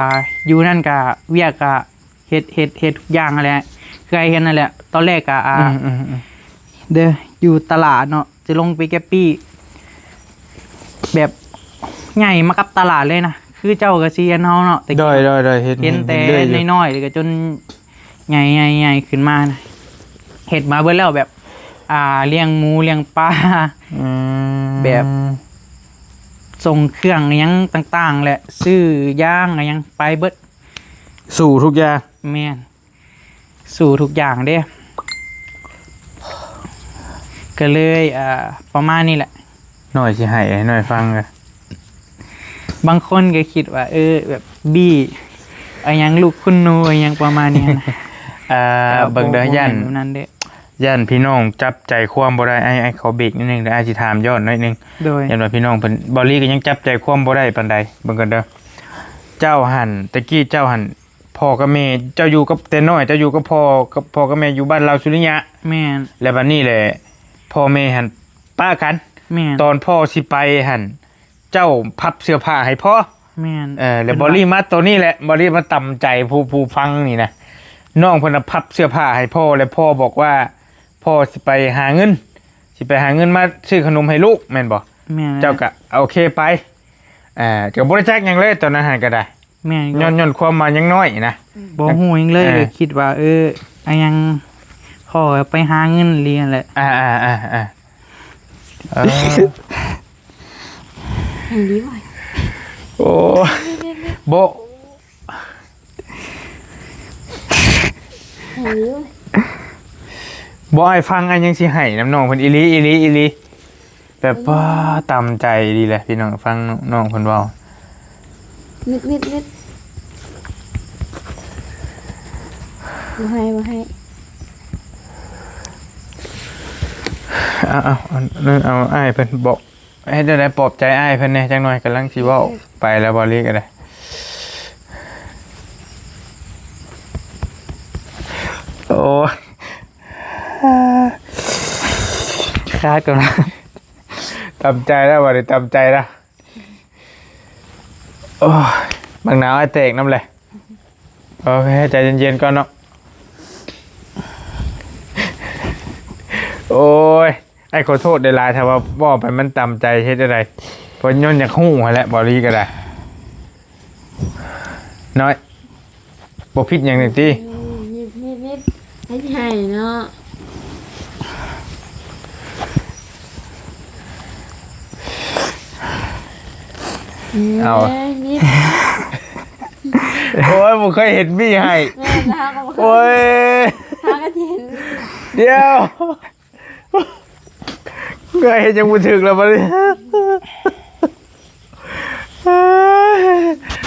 ຢູ່ນັ້ນກະວຽກກະເຮັດ ເຮັດ ເຮັດທຸກຢ່າງຫັ້ນແຫຼະ ຄືອ້າຍເຫັນຫັ້ນແຫຼະ ຕອນແລກກະ ອ່າ ອືມໆໆ ເດີ ຢູ່ຕະຫຼາດເນາະ ຈະລົງໄປເກັບປີ້ ແບບໃຫຍ່ມາກັບຕະຫຼາດເລີຍນະ ຄືເຈົ້າກໍຊິເຫັນເຮົາເນາະ ແຕ່ ໂດຍໆໆ ເຫັນ ເຫັນ ເຫັນແຕ່ ເຫັນເລື້ອຍຢູ່ ນ້ອຍໆ ແລ້ວກໍຈົນໃຫຍ່ໆໆຂຶ້ນມານະ ເຮັດມາເບິດແລ້ວ ແບບ ອ່າ ລ້ຽງໝູລ້ຽງປາ ອືມ ແບບສົ່ງເຄື່ອງຫຍັງຕ່າງໆ ແຫຼະ ຊື້ຢາງຫຍັງໄປເບິດ ສູ້ທຸກຢ່າງ ແມ່ນ ສູ້ທຸກຢ່າງເດ້ ກໍເລີຍ ອ່າ ປະມານນີ້ແຫຼະ ນ້ອຍຊິໃຫ້ ໃຫ້ນ້ອຍຟັງເດີ້ ບາງຄົນກໍຄິດວ່າ ເອີ ແບບບີ້ ອີຫຍັງລູກຄຸນໜູ ອີຫຍັງປະມານນີ້ນະ ອ່າ ກໍ ເບິ່ງເດີ້ ບໍ່ ບໍ່ ຢ້ານ ແມ່ນແບບນັ້ນເດ້ ຢ້ານພີ່ນ້ອງຈັບໃຈຄວາມບໍ່ໄດ້ ອ້າຍ ອ້າຍຂໍເບຣກນິດໜຶ່ງເດີ ອ້າຍຊິຖາມຍ້ອນໜ້ອຍໜຶ່ງ ໂດຍ ຢ້ານວ່າພີ່ນ້ອງເພິ່ນ ເບົາລີກໍຍັງຈັບໃຈຄວາມບໍ່ໄດ້ປານໃດ ເບິ່ງກັນເດີ້ ເຈົ້າຫັ້ນ ແຕ່ກີ້ເຈົ້າຫັ້ນ ພໍ່ກັບແມ່ ເຈົ້າຢູ່ກັບ ແຕ່ນ້ອຍເຈົ້າຢູ່ກັບພໍ່ ກັບພໍ່ກັບແມ່ຢູ່ບ້ານລາວສຸລິຍະ ແມ່ນ ແລ້ວບັດນີ້ແຫຼະ ພໍ່ແມ່ຫັ້ນປະກັນ ແມ່ນ ຕອນພໍ່ຊິໄປຫັ້ນ ເຈົ້າພັບເສື້ອຜ້າໃຫ້ພໍ່ ແມ່ນ ເອີ ແລ້ວ ເພິ່ນວ່າ ເບົາລີມາໂຕນີ້ແຫຼະ ເບົາລີມາຕຳໃຈຜູ້ ຜູ້ຟັງນີ້ນະ ນ້ອງເພິ່ນນະພັບເສື້ອຜ້າໃຫ້ພໍ່ ແລ້ວພໍ່ບອກວ່າ ພໍ່ຊິໄປຫາເງິນ ຊິໄປຫາເງິນມາຊື້ຂະໜົມໃຫ້ລູກ ແມ່ນບໍ່? ແມ່ນ ເຈົ້າກະໂອເຄໄປ ເອີ ກໍບໍ່ໄດ້ຈັກຫຍັງເລີຍຕອນນັ້ນຫັ້ນກໍໄດ້ ແມ່ນ ຍ້ອນ ຍ້ອນຄວາມວ່າຍັງນ້ອຍນະ ບໍ່ຮູ້ຫຍັງເລີຍ ເອີ ກໍຄິດວ່າ ເອີ ອາຫຍັງ ພໍ່ກໍໄປຫາເງິນອີ່ຫຼີຫັ້ນແຫຼະ ອ່າໆໆໆ ເອີ ໃຫ້ດີໄວ ໂອ້ ບໍ່ ໃຫ້ດີໄວ ບໍ່ ອ້າຍຟັງ ອ້າຍຍັງຊິໃຫ້ນຳນ້ອງເພິ່ນອີ່ຫຼີ ອີ່ຫຼີ ອີ່ຫຼີ ແບບ ອືມ ປ້າ ຕຳໃຈດີແຫຼະພີ່ນ້ອງ ຟັງນ້ອງເພິ່ນເວົ້າ ນິດໆໆ ບໍ່ໃຫ້ ບໍ່ໃຫ້ ເອົາ ເອົາ ເອົາ ເອົາ ອ້າຍເພິ່ນບອກ ເຮັດແນວໃດປອບໃຈອ້າຍເພິ່ນແດ່ຈັກໜ່ອຍ ກຳລັງຊິເວົ້າ ເອີ ໄປແລ້ວ ເບົາລີກໍໄດ້ ໂອ້ຍ ຂາດກ່ອນ ຕຳໃຈແລ້ວ ບັດນີ້ຕຳໃຈແລ້ວ ໂອ້ຍ ບັກໜາວອ້າຍແຕກນຳແຫຼະ ໂອເຄ ໃຈເຢັນໆກ່ອນເນາະ ໂອ້ຍ ອ້າຍຂໍໂທດຫຼາຍໆ ຖ້າວ່າເວົ້າໄປມັນຕຳໃຈ ເຮັດຈັ່ງໃດ ເພາະຍ້ອນຢາກຮູ້ຫັ້ນແຫຼະ ເບົາລີກໍໄດ້ ນ້ອຍ ບໍ່ຜິດຫຍັງນີ້ຕິ ອືມ ນິດໆໆ ໃຫ້ໃຫ້ເນາະ ເອົາ ເອີຍ ນິດ ໂອ້ຍ ບໍ່ເຄີຍເຫັນມີໃຫ້ ແມ່ນ ຫາກໍບໍ່ເຄີຍ ໂອ້ຍ ຫາກໍຊິເຫັນ ດຽວ ເງື້ອຍເຮັດຫຍັງບໍ່ຖືກແລ້ວບັດນີ້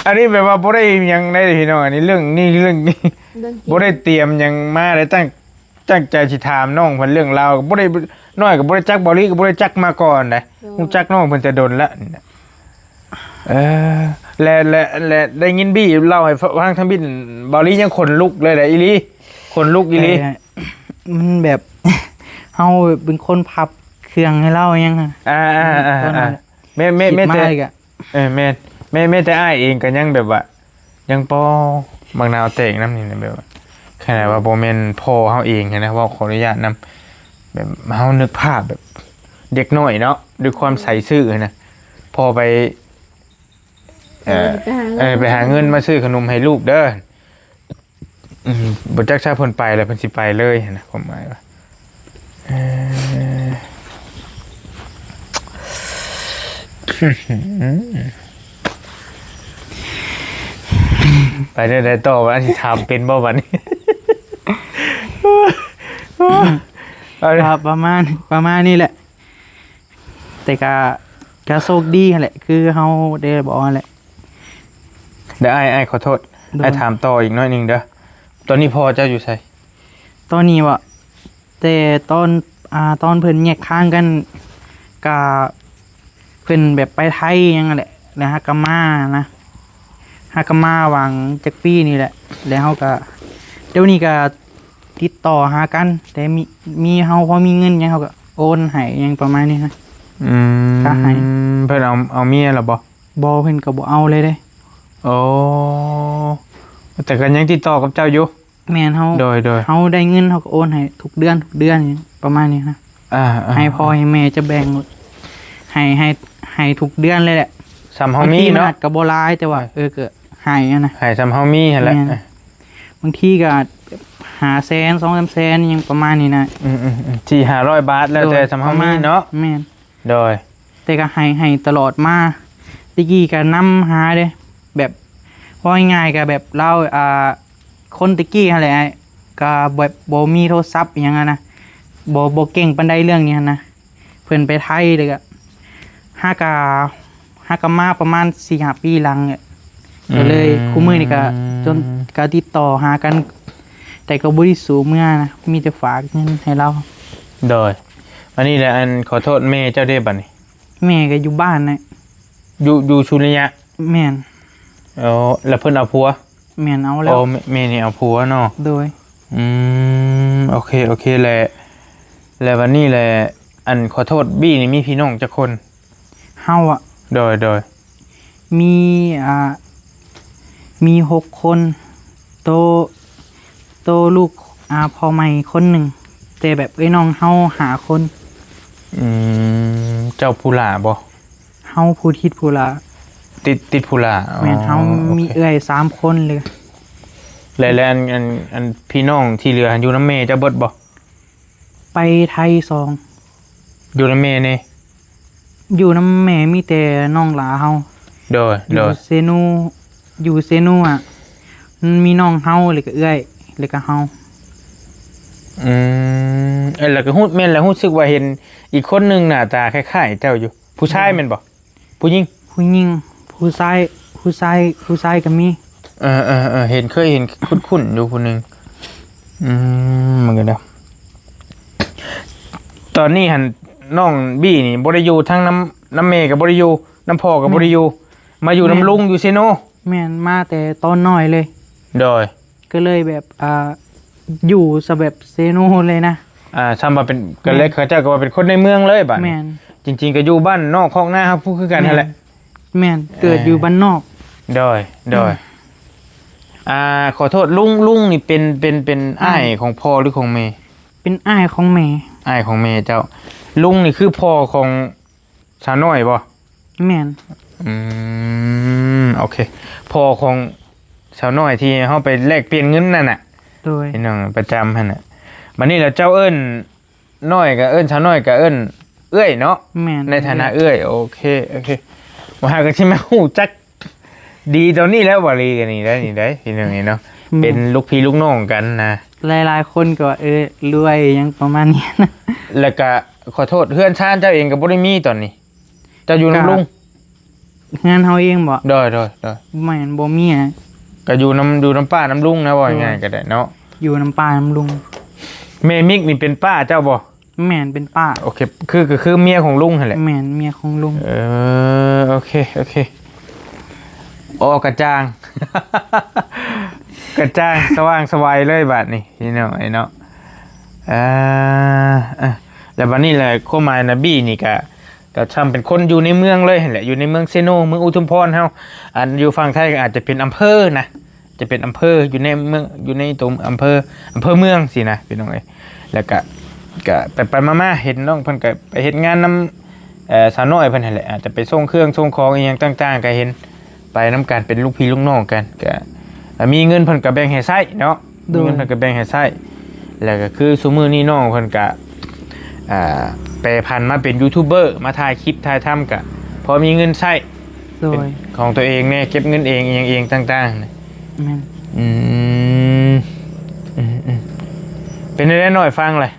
ອັນນີ້ແບບວ່າບໍ່ໄດ້ຫຍັງໃດພີ່ນ້ອງ ອັນນີ້ເລື່ອງນີ້ເລື່ອງນີ້ ເລື່ອງຈິງ ບໍ່ໄດ້ຕຽມຫຍັງມາເລີຍ ຕັ້ງ ຕັ້ງໃຈຊິຖາມນ້ອງເພິ່ນເລື່ອງລາວ ກໍບໍ່ໄດ້ ນ້ອຍກໍບໍ່ໄດ້ຈັກ ເບົາລີກໍບໍ່ໄດ້ຈັກມາກ່ອນໃດ ໂດຍ ຮູ້ຈັກນ້ອງເພິ່ນແຕ່ດົນແລ້ວ ເອີ ແລະ ແລະ ແລະ ໄດ້ຍິນບີ້ເລົ່າໃຫ້ຟັງທຳອິດ ເບົາລີຍັງຂົນລຸກເລີຍແຫຼະ ອີ່ຫຼີ ຂົນລຸກອີ່ຫຼີ ເອີ ມັນແບບ ເຮົາເປັນຄົນພັບເຄື່ອງໃຫ້ລາວຫຍັງ ອ່າໆໆ ແມ່ນ ແມ່ນ ແມ່ນແຕ່ ເອີ ແມ່ນ ແມ່ນ ແມ່ນແຕ່ອ້າຍເອງກໍຍັງແບບວ່າ ຍັງ ປໍ ບັກນາວແຕກນຳນີ້ນະ ແບບວ່າ ຂະໜາດວ່າບໍ່ແມ່ນພໍ່ເຮົາເອງຫັ້ນນະ ເວົ້າຂໍອະນຸຍາດນຳ ແບບເຮົານຶກພາບແບບເດັກນ້ອຍເນາະ ດ້ວຍຄວາມໃສຊື່ຫັ້ນນະ ພໍ່ໄປ ເອີ ເອີ ໄປຫາເງິນ ເອີ ໄປຫາເງິນມາຊື້ຂະໜົມໃຫ້ລູກເດີ ອືມ ບໍ່ຈັກຊະເພິ່ນໄປແລ້ວເພິ່ນຊິໄປເລີຍຫັ້ນນະ ຄວາມໝາຍວ່າ ເອີ ໄປແນວໃດຕໍ່ ອັນຊິຖາມເປັນບໍ່ບັດນີ້ ເອົາ ກໍປະມານ ປະມານນີ້ແຫຼະ ແຕ່ກໍ ກໍໂຊກດີຫັ້ນແຫຼະ ຄືເຮົາໄດ້ບອກຫັ້ນແຫຼະ ດຽວອ້າຍ ອ້າຍຂໍໂທດ ໂດຍ ອ້າຍຖາມຕໍ່ອີກໜ້ອຍໜຶ່ງເດີ ຕອນນີ້ພໍ່ເຈົ້າຢູ່ໃສ? ຕອນນີ້ບໍ? ແຕ່ຕອນ ອ່າ ຕອນເພິ່ນແຍກທາງກັນ ກະ พิ่ນແບບໄປໄທຫຍັງນັ້ນແຫຼະ ແລ້ວຫາກະມານະ ຫາກະມາຫວ່າງຈັກປີນີ້ແຫຼະ ແລ້ວເຮົາກະ ດຽວນີ້ກະຕິດຕໍ່ຫາກັນ ແຕ່ມີ ມີ ເຮົາພໍມີເງິນຫຍັງເຮົາກະໂອນໃຫ້ຫຍັງປະມານນີ້ນະ ອືມ ກະໃຫ້ ເພິ່ນເອົາ ເອົາເມຍແລ້ວບໍ່? ບໍ່ ເພິ່ນກະບໍ່ເອົາເລີຍເດ້. ໂອ້ ແຕ່ກະຍັງຕິດຕໍ່ກັບເຈົ້າຢູ່? ແມ່ນ ເຮົາ ໂດຍ ໂດຍ ເຮົາໄດ້ເງິນເຮົາກະໂອນໃຫ້ທຸກເດືອນ ທຸກເດືອນ ປະມານນີ້ນະ ອ່າ ອ່າ ໃຫ້ພໍ່ໃຫ້ແມ່ຈະແບ່ງ ໃຫ້ ໃຫ້ ໃຫ້ທຸກເດືອນເລີຍແຫຼະ ສ່ຳເຮົາມີເນາະ ບາງທີມັນອາດກະບໍ່ຫຼາຍ ແຕ່ວ່າ ເອີ ກະໃຫ້ຫັ້ນນະ ໃຫ້ສ່ຳເຮົາມີຫັ້ນແຫຼະ ແມ່ນ ບາງທີກະຫ້າແສນ ສອງສາມແສນ ຫຍັງປະມານນີ້ນະ ອືມ ອືມ ອືມ ສີ່ຫ້າຮ້ອຍບາດ ແລ້ວແຕ່ ໂດຍ ສ່ຳເຮົາມີເນາະ ປະມານ ແມ່ນ ໂດຍ ແຕ່ກະໃຫ້ ໃຫ້ຕະຫຼອດມາ ແຕ່ກີ້ກະນຳຫາເດ້ ແບບ ເວົ້າງ່າຍໆ ກະແບບລາວ ອ່າ ຄົນແຕ່ກີ້ຫັ້ນແຫຼະ ກະແບບບໍ່ມີໂທລະສັບອີ່ຫຍັງຫັ້ນນະ ບໍ່ ບໍ່ເກັ່ງປານໃດເລື່ອງນີ້ຫັ້ນນະ ເພິ່ນໄປໄທ ແລ້ວກະ ຫາກະ ຫາກະມາປະມານສີ່ຫ້າປີຫຼັງ ກະເລີຍ ອືມ ຄູ່ມື້ນີ້ກະ ຈົນກະຕິດຕໍ່ຫາກັນ ແຕ່ກະບໍ່ໄດ້ສູ້ເມືອນະ ມີແຕ່ຝາກເງິນໃຫ້ລາວ ໂດຍ ອັນນີ້ແຫຼະ ອັນ ຂໍໂທດ ແມ່ເຈົ້າເດ້ບາດນີ້? ແມ່ກະຢູ່ບ້ານນະ ຢູ່ ຢູ່ສຸລິຍະ? ແມ່ນ ເອີ ແລ້ວເພິ່ນເອົາຜົວ? ແມ່ນ ເອົາແລ້ວ ໂອ້ ແມ່ ແມ່ນີ້ເອົາຜົວເນາະ ໂດຍ ອືມ ໂອເຄ ໂອເຄ ແລ້ວ ແລ້ວບາດນີ້ແຫຼະ ອັນ ຂໍໂທດ ບີນີ້ມີພີ່ນ້ອງຈັກຄົນ? ເຮົາອະ? ໂດຍ ໂດຍ ມີ ອ່າ ມີຫົກຄົນ ໂຕ ໂຕລູກ ອ່າ ພໍ່ໃໝ່ຄົນໜຶ່ງ ແຕ່ແບບເອື້ອຍນ້ອງເຮົາຫ້າຄົນ ອືມ ເຈົ້າຜູ້ຫຼ້າບໍ່? ເຮົາຜູ້ຕິດຜູ້ຫຼ້າ ຕິດ ຕິດຜູ້ຫຼ້າ ແມ່ນ ອໍ ເຮົາມີ ໂອເຄ ເອື້ອຍສາມຄົນເລີຍ ແລະ ແລະ ອັນ ອັນ ອັນ ພີ່ນ້ອງທີ່ເຫຼືອຫັ້ນຢູ່ນຳແມ່ເຈົ້າເບິດບໍ່? ໄປໄທສອງ ຢູ່ນຳແມ່ນີ້? ຢູ່ນຳແມ່ມີແຕ່ນ້ອງຫຼ້າເຮົາ ໂດຍ ຢູ່ ໂດຍ ເຊໂນ ຢູ່ເຊໂນອະ ມັນມີນ້ອງເຮົາ ແລ້ວກະເອື້ອຍ ແລ້ວກະເຮົາ ອືມ ເອີ ແລ້ວກະຮູ້ ແມ່ນແລ້ວ ຮູ້ສຶກວ່າເຫັນອີກຄົນໜຶ່ງໜ້າຕາຄ້າຍໆເຈົ້າຢູ່ ຜູ້ຊາຍແມ່ນບໍ່? ຜູ້ຍິງ? ຜູ້ຍິງ ຜູ້ຊາຍ ຜູ້ຊາຍ ຜູ້ຊາຍກະມີ ເອີ ເອີ ເອີ ເຫັນ ເຄີຍເຫັນຄຸ້ນໆຢູ່ຜູ້ໜຶ່ງ ອືມ ມັນກະ ຕອນນີ້ຫັ້ນ ນ້ອງບີນີ້ບໍ່ໄດ້ຢູ່ທາງນຳ ນຳແມ່ກະບໍ່ໄດ້ຢູ່ ນຳພໍ່ກະບໍ່ໄດ້ຢູ່ ແມ່ນ ມາຢູ່ນຳ ແມ່ນ ລຸງຢູ່ເຊໂນ ແມ່ນ ມາແຕ່ຕອນນ້ອຍເລີຍ ໂດຍ ກະເລີຍແບບ ອ່າ ຢູ່ຊະແບບເຊໂນເລີຍນະ ອ່າ ຊ່ຳວ່າເປັນ ກະເລີຍ ແມ່ນ ເຂົາເຈົ້າກະວ່າເປັນຄົນໃນເມືອງເລີຍບາດນີ້ ແມ່ນ ຈິງໆກະຢູ່ບ້ານນອກຄອກນາເຮົາຜູ້ຄືກັນຫັ້ນແຫຼະ ແມ່ນ ເກີດຢູ່ ເອີ ບ້ານນອກ ໂດຍ ໂດຍ ອືມ ອ່າ ຂໍໂທດ ລຸງ ລຸງນີ້ເປັນ ເປັນ ເປັນ ອ່າ ອ້າຍຂອງພໍ່ຫຼືຂອງແມ່? ເປັນອ້າຍຂອງແມ່ ອ້າຍຂອງແມ່ເຈົ້າ ລຸງນີ້ຄືພໍ່ຂອງ ສາວນ້ອຍບໍ່? ແມ່ນ ອືມ ໂອເຄ ພໍ່ຂອງສາວນ້ອຍທີ່ເຮົາໄປແລກປ່ຽນເງິນນັ້ນນະ ໂດຍ ພີ່ນ້ອງປະຈຳຫັ້ນນະ ບາດນີ້ລະເຈົ້າເອີ້ນນ້ອຍກະເອີ້ນ ສາວນ້ອຍກະເອີ້ນເອື້ອຍເນາະ ແມ່ນ ໃນຖານະເອື້ອຍ ເອື້ອຍ ໂອເຄ ໂອເຄ ບໍ່ຫາກະຊິມາຮູ້ຈັກ ດີຕອນນີ້ແລ້ວ ວາລີກັນນີ້ໄດ໋ ນີ້ໄດ໋ ພີ່ນ້ອງເອີຍເນາະ ອືມ ເປັນລູກພີ່ລູກນ້ອງກັນນະ ຫຼາຍໆຄົນກໍວ່າ ເອີ ລວຍຫຍັງປະມານນີ້ນະ ແລ້ວກະ ຂໍໂທດ ເຮືອນຊານເຈົ້າເອງກໍບໍ່ໄດ້ມີຕອນນີ້ ເຈົ້າຢູ່ນຳ ກະ ລຸງ ເຮືອນເຮົາເອງບໍ? ໂດຍ ໂດຍ ໂດຍ ແມ່ນ ບໍ່ມີ ກໍຢູ່ນຳ ຢູ່ນຳປ້ານຳລຸງນະ ເວົ້າງ່າຍໆກໍໄດ້ເນາະ ຢູ່ນຳປ້ານຳລຸງ ແມ່ມິກນີ້ເປັນປ້າເຈົ້າບໍ? ແມ່ນ ເປັນປ້າ ໂອເຄ ຄື ກໍຄືເມຍຂອງລຸງຫັ້ນແຫຼະ ແມ່ນ ເມຍຂອງລຸງ ເອີ ໂອເຄ ໂອເຄ ອໍ ກະຈ່າງ ກະຈ່າງສະຫວ່າງສະໄຫວເລີຍບາດນີ້ ພີ່ນ້ອງເອີຍເນາະ ອ່າ ອ່າ ແລ້ວບາດນີ້ແຫຼະ ຄວາມໝາຍນະ ບີນີ້ກະ ກະຊ່ຳເປັນຄົນຢູ່ໃນເມືອງເລີຍຫັ້ນແຫຼະ ຢູ່ໃນເມືອງເຊໂນ ເມືອງອຸທຸມພອນເຮົາ ອັນຢູ່ຝັ່ງໄທກໍອາດຈະເປັນອຳເພີນະ ຈະເປັນອຳເພີ ຢູ່ໃນເມືອງ ຢູ່ໃນຕົວອຳເພີ ອຳເພີເມືອງຊີ້ນະ ພີ່ນ້ອງເອີຍ ແລ້ວກະ ກະໄປໆມາໆ ເຫັນນ້ອງເພິ່ນກະໄປເຮັດງານນຳ ເອີ ສາວນ້ອຍເພິ່ນຫັ້ນແຫຼະ ອາດຈະໄປສົ່ງເຄື່ອງສົ່ງຂອງອີ່ຫຍັງຕ່າງໆ ກະເຫັນໄປນຳກັນ ເປັນລູກພີ່ລູກນ້ອງກັນ ກະມີເງິນເພິ່ນກະແບ່ງໃຫ້ໃຊ້ເນາະ ໂດຍ ມີເງິນເພິ່ນກະແບ່ງໃຫ້ໃຊ້ ແລ້ວກະຄືຊຸມື້ນີ້ນ້ອງເພິ່ນກະ ອ່າ ແປຜັນມາເປັນຢູທູບເບີ ມາຖ່າຍຄລິບຖ່າຍທຳ ກະພໍມີເງິນໃຊ້ ໂດຍ ເປັນຂອງຕົວເອງແດ່ ເກັບເງິນເອງ ອີ່ຫຍັງເອງຕ່າງໆ ແມ່ນ ອືມ ອືມ ອືມ ເປັນແນວໃດນ້ອຍຟັງລະ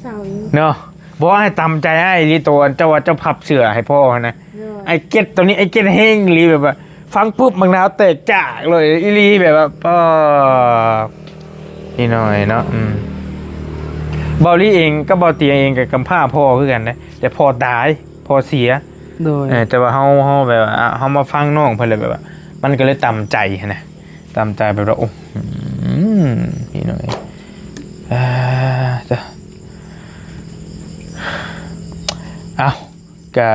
ເສົ້າຢູ່ ເນາະ ບໍ່ ອ້າຍຕຳໃຈອ້າຍອີ່ຫຼີ ໂຕອັນເຈົ້າວ່າເຈົ້າພັບເສື້ອໃຫ້ພໍ່ຫັ້ນນະ ໂດຍ ອ້າຍເກັດໂຕນີ້ ອ້າຍເກັດແຮງອີ່ຫຼີ ແບບວ່າຟັງປຶບໝາກນາວແຕກຈາກເລີຍອີ່ຫຼີ ແບບວ່າ ປ້າ ນີ້ໜ້ອຍເນາະ ອືມ ເບົາລີເອງກັບເບົາເຕຍເອງກໍກຳພ້າພໍ່ຄືກັນເດ້ ແຕ່ພໍ່ຕາຍ ພໍ່ເສຍ ໂດຍ ເອີ ແຕ່ວ່າເຮົາ ເຮົາແບບວ່າ ເຮົາມາຟັງນ້ອງເພິ່ນແລ້ວແບບວ່າ ມັນກໍເລີຍຕຳໃຈຫັ້ນນະ ຕຳໃຈແບບວ່າ ໂອ້ ອືມ ພີ່ນ້ອງເອີຍ ອ່າ ຈ້ະ ເອົ້າ ກະ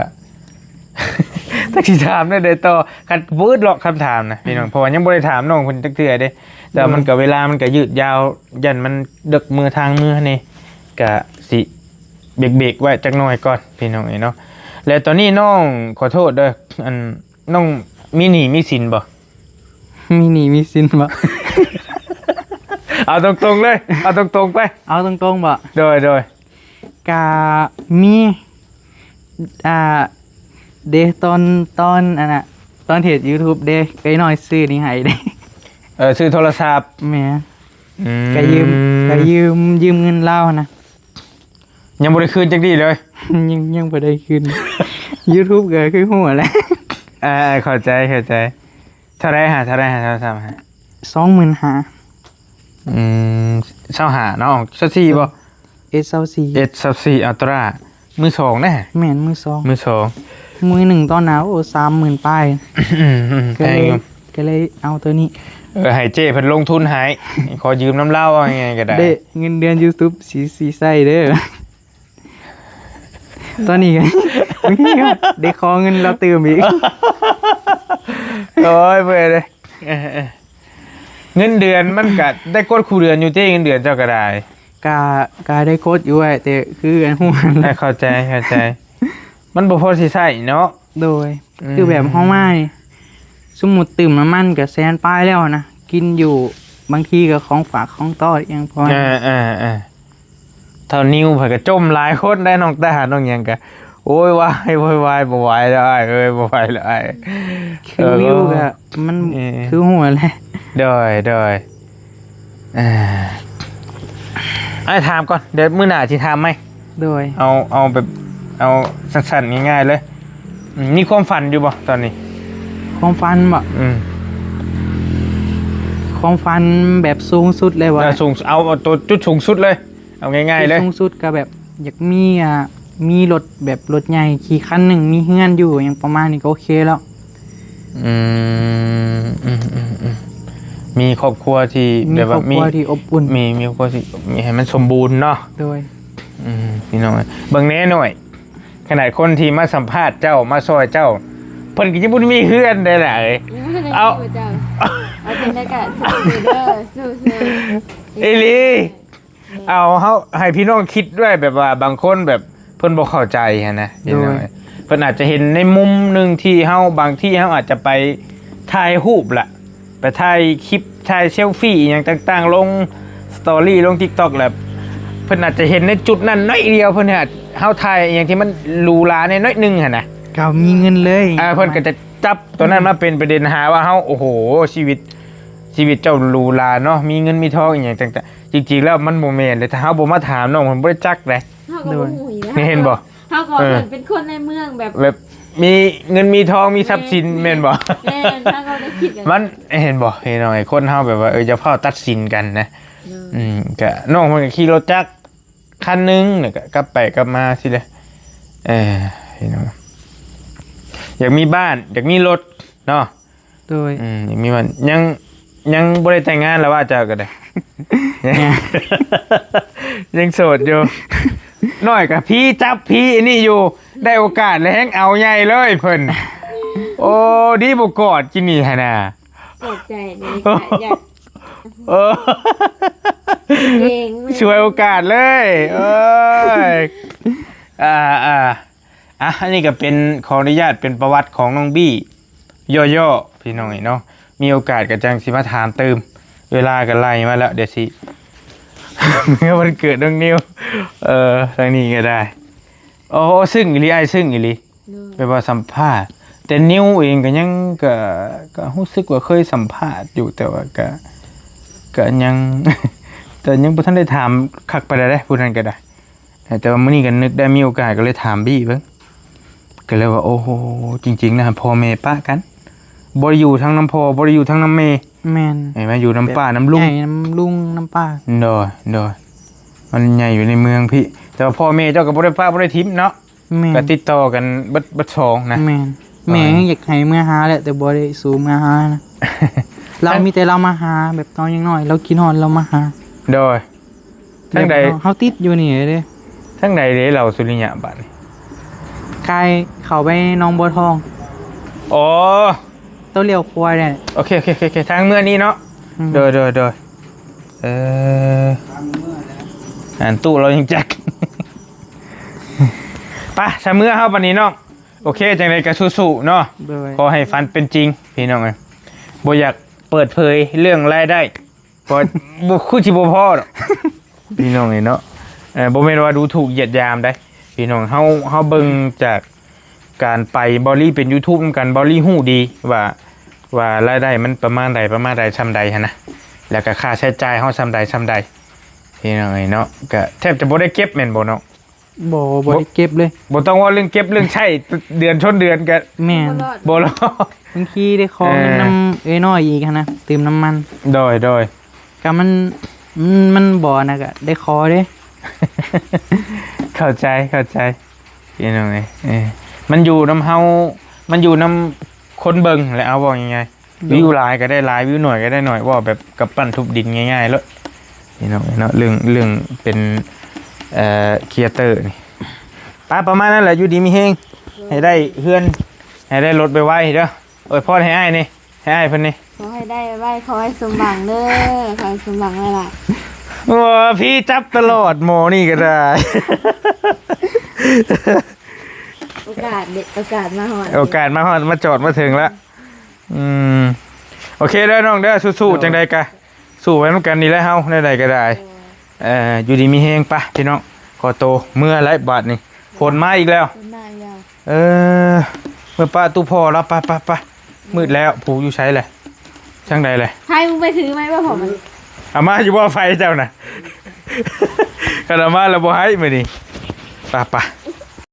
ຈັກຊິຖາມແນວໃດຕໍ່ ຄັນບໍ່ອຶດຫຼອກຄຳຖາມນະພີ່ນ້ອງ ເພາະວ່າຍັງບໍ່ໄດ້ຖາມນ້ອງເພິ່ນຈັກເທື່ອເດ້ ແຕ່ວ່າ ໂດຍ ມັນກໍເວລາມັນກໍຍືດຍາວ ຢ້ານມັນເດິກມື້ທາງເມືອນີ້ ກະຊິເບກໆໄວ້ຈັກໜ້ອຍກ່ອນພີ່ນ້ອງເອີຍເນາະ ແລະຕອນນີ້ນ້ອງ ຂໍໂທດເດີ້ ອັນ ນ້ອງມີໜີ້ມີສິນບໍ່? ມີໜີ້ມີສິນບໍ່? ເອົາຕົງໆເລີຍ ເອົາຕົງໆໄປ ເອົາຕົງໆບໍ່? ໂດຍໆ ກະມີ ອ່າ ເດ ຕອນ ຕອນອັນນະ ຕອນເຮັດ YouTube ເດ ເອື້ອຍນ້ອຍຊື້ນີ້ໃຫ້ເດ ເອີ ຊື້ໂທລະສັບ ແມ່ນ ອືມ ກະຢືມ ກະຢືມ ຢືມເງິນລາວຫັ້ນນະ ຍັງບໍ່ໄດ້ຄືນຈັກດີເລີຍ ຍັງ ຍັງບໍ່ໄດ້ຄືນ YouTube ກໍຄືຮູ້ແຫຼະ ເອີ ເຂົ້າໃຈ ເຂົ້າໃຈ ເທົ່າໃດຫາ ເທົ່າໃດຫາ ໂທລະສັບຫາ? ສອງໝື່ນຫ້າ ອືມ ຊາວຫ້າເນາະ ຊາວສີ່ບໍ່? ເອັດຊາວສີ່ ເອັດຊາວສີ່ Ultra ມືສອງເດ້ ແມ່ນ ມືສອງ ມືສອງ ມືໜຶ່ງຕອນໜ້າ ໂອ້ ສາມໝື່ນປາຍ ອືມ ກໍເລີຍ ແພງຢູ່ ກໍເລີຍເອົາໂຕນີ້ ເອີ ໃຫ້ເຈ້ເພິ່ນລົງທຶນໃຫ້ ຂໍຢືມນຳລາວ ເອົາງ່າຍໆກໍໄດ້ ເດ້ ເງິນເດືອນ YouTube ຊິ ຊິໃຊ້ເດີ້ ຕອນນີ້ກໍ ໄດ້ຂໍເງິນລາວຕື່ມອີກ ໂອ້ຍ ເມື່ອຍເດ້ ເອີໆ ເງິນເດືອນມັນກະໄດ້ກົດຄູ່ເດືອນຢູ່ຕິ ເງິນເດືອນເຈົ້າກໍໄດ້ ກະ ກະໄດ້ກົດຢູ່ອ້າຍ ແຕ່ຄືອັນຮູ້ຫັ້ນແຫຼະ ເຂົ້າໃຈ ເຂົ້າໃຈ ມັນບໍ່ພໍຊິໃຊ້ເນາະ ໂດຍ ອືມ ຄືແບບເຮົາມານີ້ ສົມມຸດຕື່ມນ້ຳມັນກໍແສນປາຍແລ້ວນະ ກິນຢູ່ ບາງທີກໍຂອງຝາກຂອງຕ້ອນອີ່ຫຍັງປະມານ ເອີໆໆ ເທົ່ານິວເພິ່ນກໍຈົ່ມຫຼາຍຄົນໄດ໋ ນ້ອງຕາ ນ້ອງຫຍັງກໍໂວຍວາຍ ໂວຍວາຍ ບໍ່ໄຫວແລ້ວອ້າຍເອີຍ ບໍ່ໄຫວແລ້ວອ້າຍ ຄື ເອີ ວິວກໍມັນ ເອີ ຄືຮູ້ແຫຼະ ໂດຍ ໂດຍ ເອີ ອ້າຍຖາມກ່ອນ ດຽວມື້ໜ້າຊິຖາມໃໝ່ ໂດຍ ເອົາ ເອົາແບບ ເອົາສັ້ນໆ ງ່າຍໆເລີຍ ອືມ ມີຄວາມຝັນຢູ່ບໍ່ຕອນນີ້? ຄວາມຝັນບໍ? ອືມ ຄວາມຝັນແບບສູງສຸດເລີຍບໍ? ເອີ ສູງ ເອົາ ເອົາໂຕຈຸດສູງສຸດເລີຍ ເອົາງ່າຍໆເລີຍ ຈຸດສູງສຸດກໍແບບຢາກມີ ອ່າ ມີລົດແບບລົດໃຫຍ່ຂີ່ຄັນໜຶ່ງ ມີເຮືອນຢູ່ຫຍັງປະມານນີ້ກໍໂອເຄແລ້ວ ອືມ ອືມໆໆ ມີຄອບຄົວທີ່ ມີ ແບບວ່າ ຄອບຄົວ ມີ ທີ່ອົບອຸ່ນ ມີ ມີຄອບຄົວທີ່ ມີ ໃຫ້ມັນສົມບູນເນາະ ໂດຍ ອືມ ພີ່ນ້ອງເອີຍ ເບິ່ງແດ່ໜ້ອຍ ຂະໜາດຄົນທີ່ມາສຳພາດເຈົ້າ ມາຊ່ອຍເຈົ້າ ເພິ່ນກໍຍັງບໍ່ໄດ້ມີເຮືອນໃດຫຼາຍ ຍັງບໍ່ທັນໄດ້ ເອົາ ມີເຈົ້າ ເອົາຈັ່ງໃດກໍສູ້ໆເດີ ສູ້ໆ ອີ່ຫຼີ ເອົາ ເຮົາໃຫ້ພີ່ນ້ອງຄິດດ້ວຍ ແບບວ່າບາງຄົນແບບເພິ່ນບໍ່ເຂົ້າໃຈຫັ້ນນະ ໂດຍ ເຫັນບໍ່? ເພິ່ນອາດຈະເຫັນໃນມຸມໜຶ່ງທີ່ເຮົາ ບາງທີເຮົາອາດຈະໄປຖ່າຍຮູບລະ ໄປຖ່າຍຄລິບ ຖ່າຍເຊລຟີອີ່ຫຍັງຕ່າງໆ ລົງສະຕໍຣີ ລົງຕິກຕັອກ ແລ້ວເພິ່ນອາດຈະເຫັນໃນຈຸດນັ້ນໜ້ອຍດຽວ ເພິ່ນເຫັນເຮົາຖ່າຍອີ່ຫຍັງທີ່ມັນຫຼູຫຼາແດ່ໜ້ອຍໜຶ່ງຫັ້ນນະ ກໍມີເງິນເລີຍ ເອີ ເພິ່ນກໍຈະຈັບຕົວນັ້ນມາເປັນປະເດັນຫາວ່າເຮົາ ໂອ້ໂຫ ຊີວິດ ຊີວິດເຈົ້າຫຼູຫຼາເນາະ ມີເງິນມີທອງອີ່ຫຍັງຕ່າງໆ ຈິງໆແລ້ວມັນບໍ່ແມ່ນເດ້ ຖ້າເຮົາບໍ່ມາຖາມນ້ອງເພິ່ນບໍ່ໄດ້ຈັກເດ້ ເຮົາກໍບໍ່ຮູ້ອີກນະ ເຫັນບໍ່? ເຮົາກໍ ເອີ ເຫັນເປັນຄົນໃນເມືອງແບບ ແບບມີເງິນມີທອງມີຊັບສິນ ແມ່ນ ແມ່ນບໍ່? ແມ່ນ ເຮົາກໍໄດ້ຄິດ ມັນ ເຫັນບໍ່ ເຫັນໜ້ອຍ ຄົນເຮົາແບບວ່າ ເອີ ຢ່າຟ້າວຕັດສິນກັນນະ ເອີ ອືມ ກະນ້ອງເພິ່ນກໍຂີ່ລົດຈັກຄັນໜຶ່ງ ແລ້ວກໍກັບໄປກັບມາຊີ້ແຫຼະ ເອີ ພີ່ນ້ອງ ຢາກມີບ້ານ ຢາກມີລົດເນາະ ໂດຍ ອືມ ຍັງມີວ່າ ຍັງ ຍັງບໍ່ໄດ້ແຕ່ງງານລະວ່າເຈົ້າກໍໄດ້ ຍັງ ຍັງໂສດຢູ່ ນ້ອຍກໍຜີຈັບຜີອັນນີ້ຢູ່ ໄດ້ໂອກາດແລ້ວແຮ່ງເອົາໃຫຍ່ເລີຍເພິ່ນ ໂອ້ ດີບໍ່ກອດກິນນີ້ຫັ້ນນະ ເປີດໃຈນີ້ກໍຢາກ ເອີ ເກັ່ງເລີຍ ສວຍໂອກາດເລີຍ ເອີຍ ອ່າ ອ່າ ອ່ະ ອັນນີ້ກໍເປັນ ຂໍອະນຸຍາດເປັນປະຫວັດຂອງນ້ອງບີ້ ຍໍ້ໆ ພີ່ນ້ອງເອີຍເນາະ ມີໂອກາດກໍຈັ່ງຊິມາຖາມຕື່ມ ເວລາກໍໄລ່ມາແລ້ວ ດຽວຊິ ເມື່ອວັນເກີດນ້ອງນິວ ເອີ ທາງນີ້ກໍໄດ້ ໂອ້ ຊຶ້ງອີ່ຫຼີ ອ້າຍ ຊຶ້ງອີ່ຫຼີ ໂດຍ ແບບວ່າສຳພາດ ແຕ່ນິວເອງກໍຍັງ ກໍ ກໍຮູ້ສຶກວ່າເຄີຍສຳພາດຢູ່ ແຕ່ວ່າກໍ ກໍຍັງ ແຕ່ຍັງບໍ່ທັນໄດ້ຖາມຄັກປານໃດເດ້ ຜູ້ນັ້ນກໍໄດ້ ແຕ່ວ່າມື້ນີ້ກໍນຶກໄດ້ ມີໂອກາດກໍເລີຍຖາມບີ້ເບິ່ງ ກໍເລີຍວ່າ ໂອ້ໂຫ ຈິງໆນະ ພໍ່ແມ່ປະກັນ ບໍ່ໄດ້ຢູ່ທັງນຳພໍ່ ບໍ່ໄດ້ຢູ່ທັງນຳແມ່ ແມ່ນ ເອີ ມາຢູ່ນຳປ້ານຳລຸງ ໃຫຍ່ນຳລຸງນຳປ້າ ໂດຍ ໂດຍ ມັນໃຫຍ່ຢູ່ໃນເມືອງພີ້ ແຕ່ວ່າພໍ່ແມ່ເຈົ້າກໍບໍ່ໄດ້ປະ ບໍ່ໄດ້ຖິ້ມເນາະ ແມ່ນ ກໍຕິດຕໍ່ກັນເບິດ ເບິດສອງນະ. ແມ່ນ ແມ່ຍັງຢາກໃຫ້ເມືອຫາແຫຼະ ແຕ່ບໍ່ໄດ້ສູ່ເມືອຫານະ. ລາວມີແຕ່ລາວມາຫາ ແບບຕອນຍັງນ້ອຍ ລາວຄິດຮອດ ລາວມາຫາ. ໂດຍ ທາງໃດ ເຮົາຕິດຢູ່ນີ້ເດ້. ທາງໃດເດ້ ລາວສຸລິຍະ ບາດນີ້? ກາຍເຂົ້າໄປໜອງບົວທອງ. ອໍ ໂຕລ້ຽວຂວາແຫຼະ. ໂອເຄ ໂອເຄ ໂອເຄ ທາງເມືອນີ້ເນາະ. ອືມ ໂດຍ ໂດຍ ໂດຍ. ເອີ ອັນຕູ້ລາວຍັງຈັກ. ໄປ ຊະເມືອເຮົາບັດນີ້ນ້ອງ. ໂອເຄ ຈັ່ງໃດກໍສູ້ໆເນາະ. ໂດຍ ຂໍໃຫ້ຝັນເປັນຈິງພີ່ນ້ອງເອີຍ. ບໍ່ຢາກເປີດເຜີຍເລື່ອງລາຍໄດ້ ເພາະບໍ່ ຄືຊິບໍ່ພໍດອກ ພີ່ນ້ອງເອີຍເນາະ. ເອີ ບໍ່ແມ່ນວ່າດູຖູກຢຽດຫຍາມໃດ໋ພີ່ນ້ອງ. ເຮົາ ເຮົາເບິ່ງຈາກການໄປ ເບົາລີເປັນ YouTube ນຳກັນ ເບົາລີຮູ້ດີວ່າ ວ່າລາຍໄດ້ມັນປະມານໃດ ປະມານໃດ ຊ່ຳໃດຫັ້ນນະ ແລ້ວກໍຄ່າໃຊ້ຈ່າຍເຮົາຊ່ຳໃດ ຊ່ຳໃດ ພີ່ນ້ອງເອີຍເນາະ. ກໍແທບຈະບໍ່ໄດ້ເກັບແມ່ນບໍ່ນ້ອງ? ບໍ່ ບໍ່ໄດ້ເກັບເລີຍ. ບໍ່ຕ້ອງເວົ້າເລື່ອງເກັບເລື່ອງໃຊ້ ເດືອນຊົນເດືອນກໍ ແມ່ນ ບໍ່ລອດ ບໍ່ລອດ. ບາງທີໄດ້ຂໍເງິນ ເອີ ນຳເອື້ອຍນ້ອຍອີກຫັ້ນນະ ຕື່ມນ້ຳມັນ. ໂດຍ ໂດຍ ກໍມັນ ມັນ ມັນບໍ່ນະ ກໍໄດ້ຂໍເດ້. ເຂົ້າໃຈ ເຂົ້າໃຈ ພີ່ນ້ອງເອີຍ. ເອີ ມັນຢູ່ນຳເຮົາ ມັນຢູ່ນຳຄົນເບິ່ງແຫຼະ ເອົາເວົ້າງ່າຍໆ. ໂດຍ ວິວຫຼາຍກໍໄດ້ຫຼາຍ ວິວໜ້ອຍກໍໄດ້ໜ້ອຍ ເວົ້າແບບກຳປັ້ນທຸບດິນງ່າຍໆໂລດ ພີ່ນ້ອງເອີຍເນາະ. ເລື່ອງ ເລື່ອງເປັນ ເອີ ຄຣີເອເຕີນີ້ ໄປ ປະມານນັ້ນແຫຼະ. ຢູ່ດີມີແຮງ ໃຫ້ໄດ້ເຮືອນ ໃຫ້ໄດ້ລົດໄວໆເດີ. ອວຍພອນໃຫ້ອ້າຍນີ້ ໃຫ້ອ້າຍເພິ່ນນີ້ ຂໍໃຫ້ໄດ້ໄວ ຂໍໃຫ້ສົມຫວັງເດີ ຂໍໃຫ້ສົມຫວັງຫຼາຍໆ. ໂອ້ ພີ່ຈັບຕະຫຼອດ ໝໍນີ້ກໍໄດ້. ໂອກາດເດ ໂອກາດມາຮອດ ໂອກາດມາຮອດ ມາຈອດມາເຖິງລະ. ອືມ ໂອເຄເດີນ້ອງເດີ ສູ້ໆ. ໂດຍ ຈັ່ງໃດກະສູ້ໄປນຳກັນນີ້ແຫຼະເຮົາ ແນວໃດກໍໄດ້. ໂດຍ ເອີ ຢູ່ດີມີແຮງ. ໄປພີ່ນ້ອງ ຂໍໂຕເມືອແລ້ວບາດນີ້. ຝົນມາອີກແລ້ວ ຝົນມາອີກແລ້ວ. ເອີ ເມືອປະຕູພໍ່ລະ ໄປໆໆ. ມືດແລ້ວ ຜູ້ຢູ່ໃສແຫຼະ ທາງໃດແຫຼະ? ໃຜມຶງໄປຖືໄມ້ບໍ່ ພໍ່ມັນ ເອົາມາຢູ່ບໍ່ໄຟເຈົ້ານະ? ຄັນເອົາມາແລ້ວບໍ່ໃຫ້ມື້ນີ້. ໄປໆ